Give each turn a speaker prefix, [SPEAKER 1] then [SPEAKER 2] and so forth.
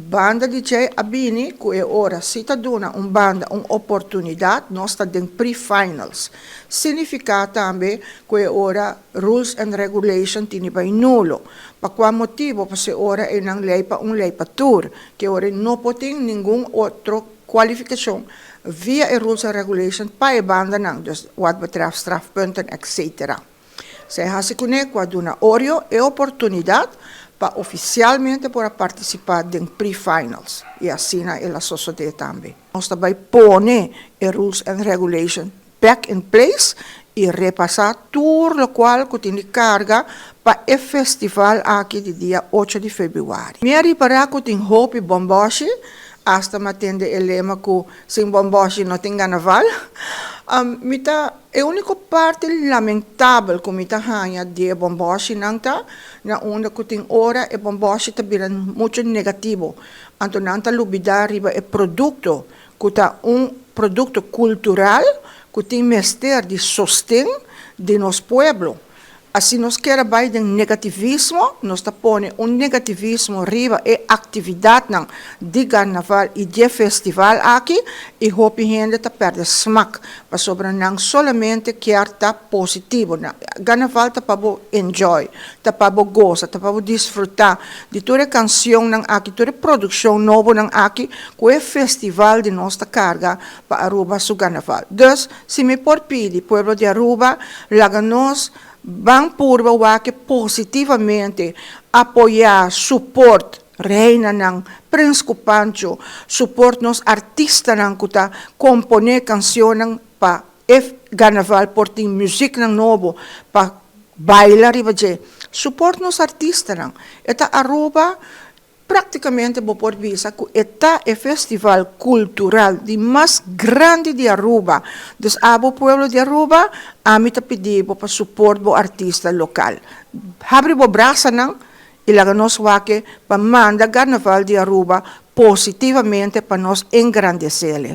[SPEAKER 1] Banda di dje a bini ku e ora si ta duna un banda un oportunidat, nos ta den pre-finals. Signifiká tambe ku e ora rules and regulation tin di bai nulo. Pa kua motibu? Pasobra e ora einan lei pa un lei pa tur, ku e ora no por tin ningun otro kualifikashon via e rules and regulation pa e bandanan, dus wat betreft strafpunten etc. Esei hasi kuné ku a duna Oreo e oportunidat pa ofisialmente por a partisipá den pre-finals i asina el a sosodé tambe. Nos ta bai pone e rules and regulation back in place i repasá tur lokual ku tin di karga pa e festival aki di dia 8 di febrüari. Mi a ripará ku tin hopi bòmbòshi, asta mi a tende e lema ku sin bòmbòshi no tin karnaval. Mi ta e úniko parti lamentabel ku mi ta haña di e bòmbòshinan ta na unda ku tin ora e bòmbòshi ta bira muchu negativo. Anto nan ta lubidá riba e produkto ku ta un produkto kultural ku tin mester di sosten di nos pueblo. Asina nos kier bai den negativismo, nos ta pone un negativismo riba e aktividatnan di karnaval i di festival aki i hopi hende ta pèrdè smak pasobra nan solamente kier ta positivo. Karnaval ta pa bo enjoy, ta pa bo gosa, ta pa bo disfrutá di tur e kanshonnan aki, tur e produkshon nobonan aki ku e festival di nos ta karga pa Aruba su karnaval. Dus, si mi por pidi pueblo di Aruba, laga nos ban purba wak positivamente apoyá, support reinanan, Prins ku Pancho, support nos artistanan ku ta komponé kanshonnan pa e karnaval por tin musiknan nobo pa baila riba dje. Support nos artistanan. E ta Aruba práktikamente bo por bisa ku e ta e festival kultural di mas grandi di Aruba. Dus abo pueblo di Aruba, ami ta pidi bo pa support bo artista lokal. Habri bo brasanan i laga nos wak pa manda karnaval di Aruba positivamente pa nos engrandesé.